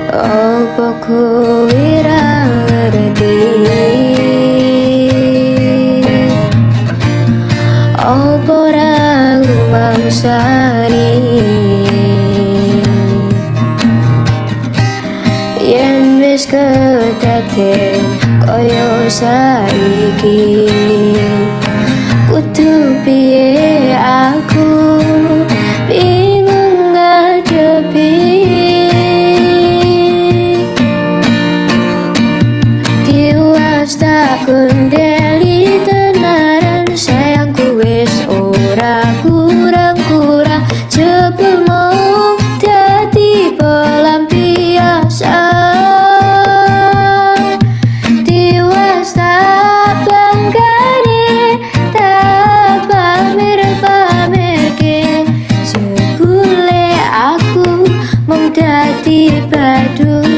Opo kowe ra ngerti? Opo ra rumangsani yen wis kedaden kaya saiki? Kudu piye, aku bingung ngadepi. Tiwas tak kundeli tenanan, sayangku wis ora kurang-kurang, jebul mung dadi pelampiasan. Tiwas tak banggane, tak pamer-pamerke, jebule aku mung dadi badut.